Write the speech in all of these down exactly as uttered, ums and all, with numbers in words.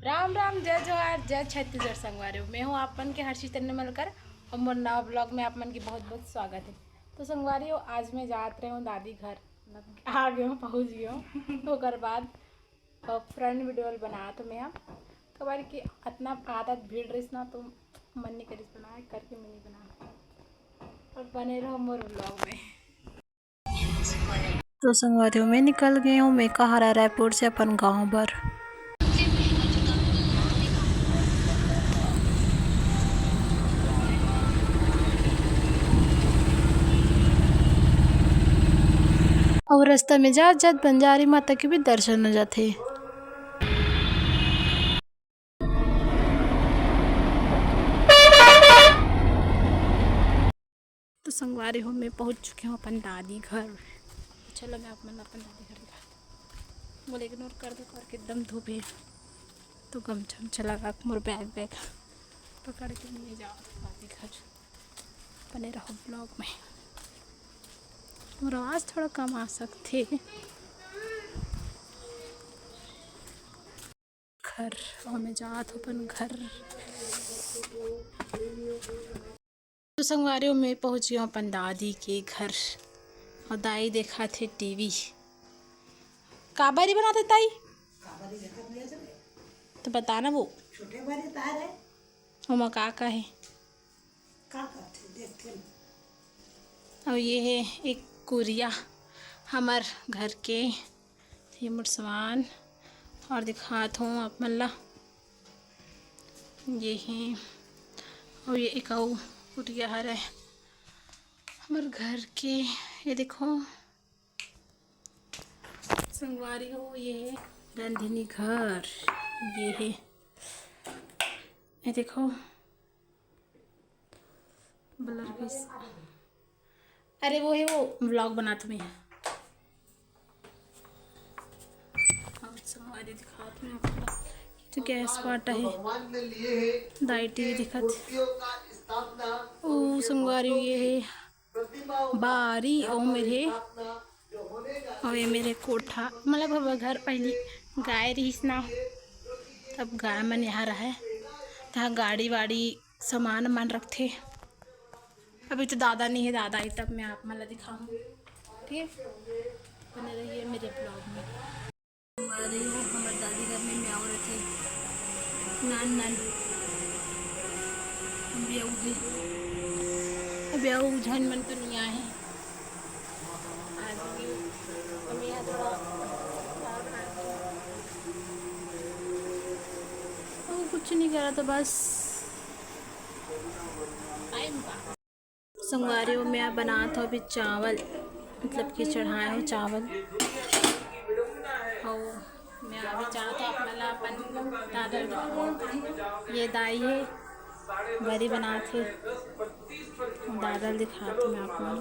राम राम, जय जोहार, जय छत्तीसगढ़ संगवारी हो। मैं हूँ आप मन के हर्षित तन्ने मलकर और मोर नवा ब्लॉग में आप मन के बहुत बहुत स्वागत है। तो संगवारी हो, आज मैं जात रहे हूँ दादी घर, मतलब आ गए हूँ, पहुँच गए हूँ। तो ओकर बाद फ्रेंड वीडियो बनात हूँ मैं। काबर कि अतना आदत भीड़ रहिस ना, तो मन नहीं करिस बनाए करके मैं नहीं बना। और बने रहो मोर ब्लॉग में। तो संगवारी हो, मैं निकल गई हूँ मैं कहारा रायपुर से अपन गाँव बर। और रास्ता में जात जात बंजारी माता के भी दर्शन हो जाते। तो संगवारी हो, मैं पहुंच चुकी हूँ अपन दादी घर। अच्छा लगा आप मन अपन दादी घर दिखा। बोले इग्नोर कर दो करके एकदम धूप है। तो गमछा उमछा लगा के मोर बैग वैग पकड़ के मैं जाओ दादी घर। बने रहो ब्लॉग में। मोर आवाज़ थोड़ा कम आ सकते। घर, और मैं जात हूँ अपन घर। तो संगवारी हो, मैं पहुँच गई हूँ अपन दादी के घर। और दाई देखा थे टीवी। काबरी बनाते ताई? काबरी देखत नहीं है। तो बताना वो। छोटे बड़े तार है। ओमा का का है? का करथे? देखथे ना। और ये है एक कुरिया हमर घर के, ये मोर सामान। और दिखात हूँ आप मन ला, ये है। और ये एक अउ कुरिया हरे हमर घर के, ये देखो संगवारी हो, ये है रांधनी घर, ये है, ये देखो। ब्लर कैसे? अरे वो है, वो ब्लॉग बनात हूँ मैं। और संगवारी दिखात हूँ आपको। ये तो गैस पाटा है। दाई टीवी दिखत। ओ संगवारी, ये है बारी, ओ मेरे, और ये मेरे कोठा, मतलब अब घर पहली गाय रहिस ना, तब गाय मन यहाँ रहे, तहाँ गाड़ी वाड़ी सामान वामान रखथे। अभी तो दादा नहीं है, दादा ही तब मैं आप मन ला दिखाऊँ, ठीक है? बने रहिए मेरे ब्लॉग में। आ रही हो, हमर दादी घर में म्याऊ रथे, नान नान ब्याऊ है। ब्याऊ झन मन तो नहीं आए हैं। आज भी हम यहाँ थोड़ा वो कुछ नहीं करा, तो बस टाइम पास। संगवारी हो, मैं बनात हूँ अभी चावल, मतलब कि चढ़ाए हूँ चावल। और मैं अभी जात हूँ अपना ला अपन दादा ल दिखाऊँ। ये दाई है, बरी बनात है, दादा ल दिखात हूँ मैं अपना।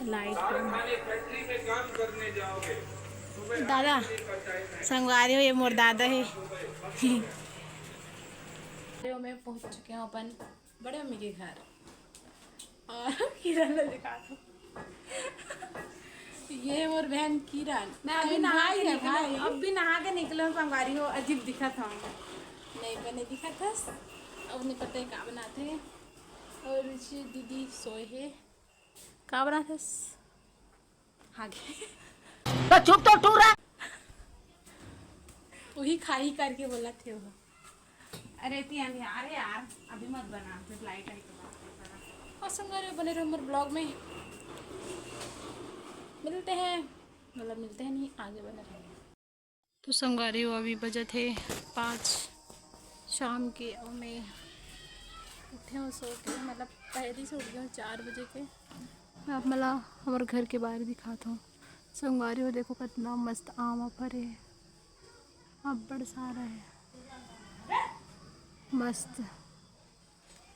लाइट बंद। दादा, संगवारी हो, ये मोर दादा है। मैं पहुंच चुके हैं अपन बड़े मम्मी के घर। और किरण ला दिखा दो। ये मोर बहन किरण। मैं अभी अभी नहा नहा के के निकलूं, भाई। अब भी नहा के निकलूं, संगवारी हो, अजीब दिखत हूँ। नहीं बने दिखत हस। अब नहीं पता है का बनाते हैं। और ये दीदी सोए है। का बनाते हस? आगे। तो चुप तो टूरा। वही खाही करके बोला थे वो। अरे इतनी अंधियार है यार, अभी मत बना, फिर लाइट आई तो बात करना। और संगवारी हो, बने रहो हमारे ब्लॉग में, मिलते हैं, मतलब मिलते हैं नहीं, आगे बने रहेंगे। तो संगवारी हो, अभी बजत हे पाँच शाम के, और मैं उठे हूँ सो के, मतलब पहले से उठ गई हूँ चार बजे के। मैं आप मन ला हमर घर के बाहर दिखात हूँ। संगवारी हो, देखो कितना मस्त आमा फरे हे, अब्बड़ सारा है, मस्त।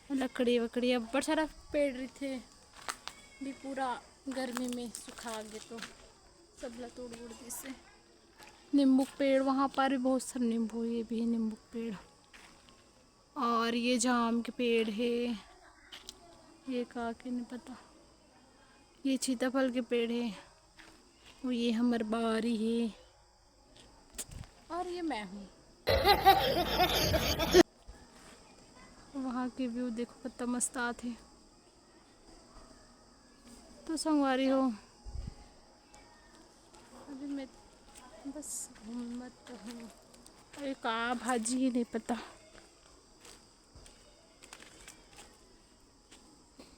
लकड़ी वकड़ी अब्बड़ सारा पेड़ रहिथे, भी पूरा गर्मी में सुखा गे तो सब ला तोड़ उड़ दिसे। नींबू के पेड़ वहाँ पर भी बहुत सारा नींबू, ये भी है नींबू के पेड़। और ये जाम के पेड़ है, ये का के नहीं पता, ये सीताफल के पेड़ है, और ये हमर बारी है। ये मैं हूँ। वहाँ के व्यू देखो, कितना मस्त आथे। तो संगवारी हो, अभी मैं बस घूमत हूँ। अरे, का भाजी हे, नहीं पता,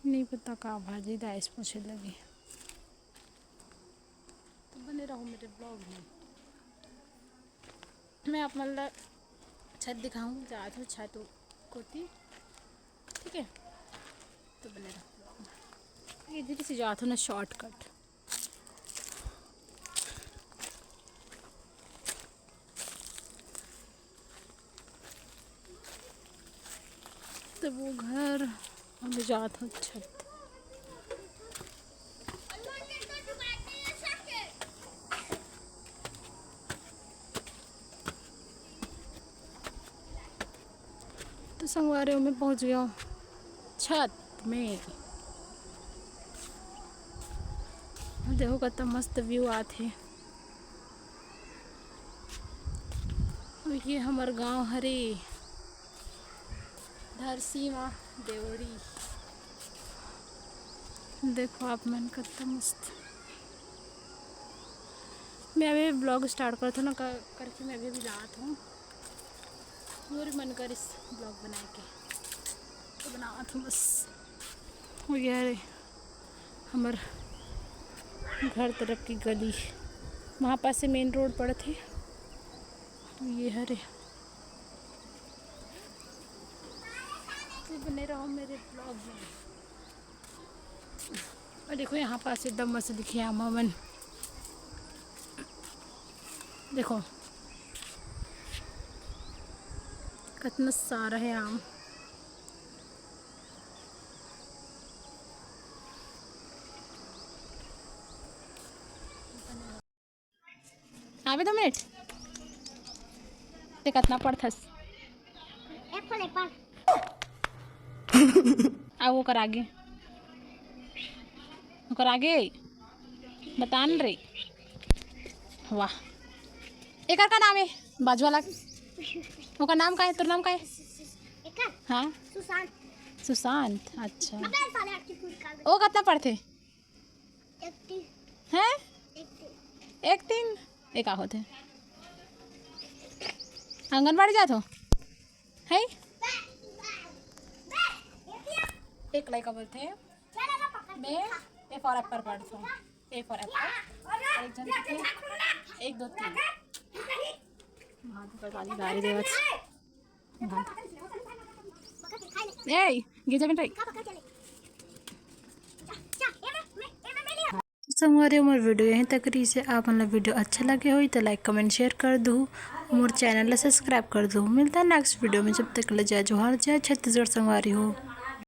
नहीं पता का भाजी, दाई से पूछे लगी। तो बने रहो मेरे ब्लॉग में। मैं आप मन ला छत दिखाऊँ, जात हूँ छत कोती, ठीक है? तो बने रहो ब्लॉग में। ये धीरे से जात हूँ ना, शॉर्टकट। तब वो घर, हम जात हूँ छत। तो संगवारी हो, मैं पहुँच गया हूँ छत में। देखो, कितना मस्त व्यू आथे। ये हमर गांव हरे, धरसीमा देवरी। देखो आप मन, कितना मस्त। मैं अभी ब्लॉग स्टार्ट करत हूँ ना, कर, करके मैं अभी, अभी लात हूँ। मोर मन करिस ब्लॉग बनाए के, तो बनावत हूँ बस। हो गया रे, हमर घर तरफ की गली, वहाँ पास से मेन रोड पड़त हे। ये हरे, तो बने रहो मेरे ब्लॉग में। और देखो, यहाँ पास एकदम मस्त दिखे आमा मन। देखो, कितना सारा है आम। आवे दो मिनट। ते कितना पढ़थस? Apple, Apple. आ, ओकर आगे, ओकर आगे बता न रे। वाह, एकर का नाम है? बाजू वाला, ओकर नाम का है? तोर नाम का है? एकर? हाँ। सुशांत। सुशांत, अच्छा। मगर साले आठ की पूरी कर दे। ओ कितना पढ़थे? एक तीन। हैं? एक तीन। एक तीन? ए का होथे? आंगनबाड़ी जात हो? है? एक लइका बोलथे, मैं A for apple पढ़थों। A for apple। और एक झन लिखे, एक, दो, तीन। हाथ ऊपर गाली गारी देवत। ए, गिर जाबे नहीं। संगवारी हो, मोर वीडियो यहीं तक रहिस हे। आप मन ला वीडियो अच्छा लगे होही तो लाइक, कमेंट, शेयर कर दू, मोर चैनल ला सब्सक्राइब कर दू। मिलता है नेक्स्ट वीडियो में, जब तक ले जय जोहार, जय छत्तीसगढ़ संगवारी हो।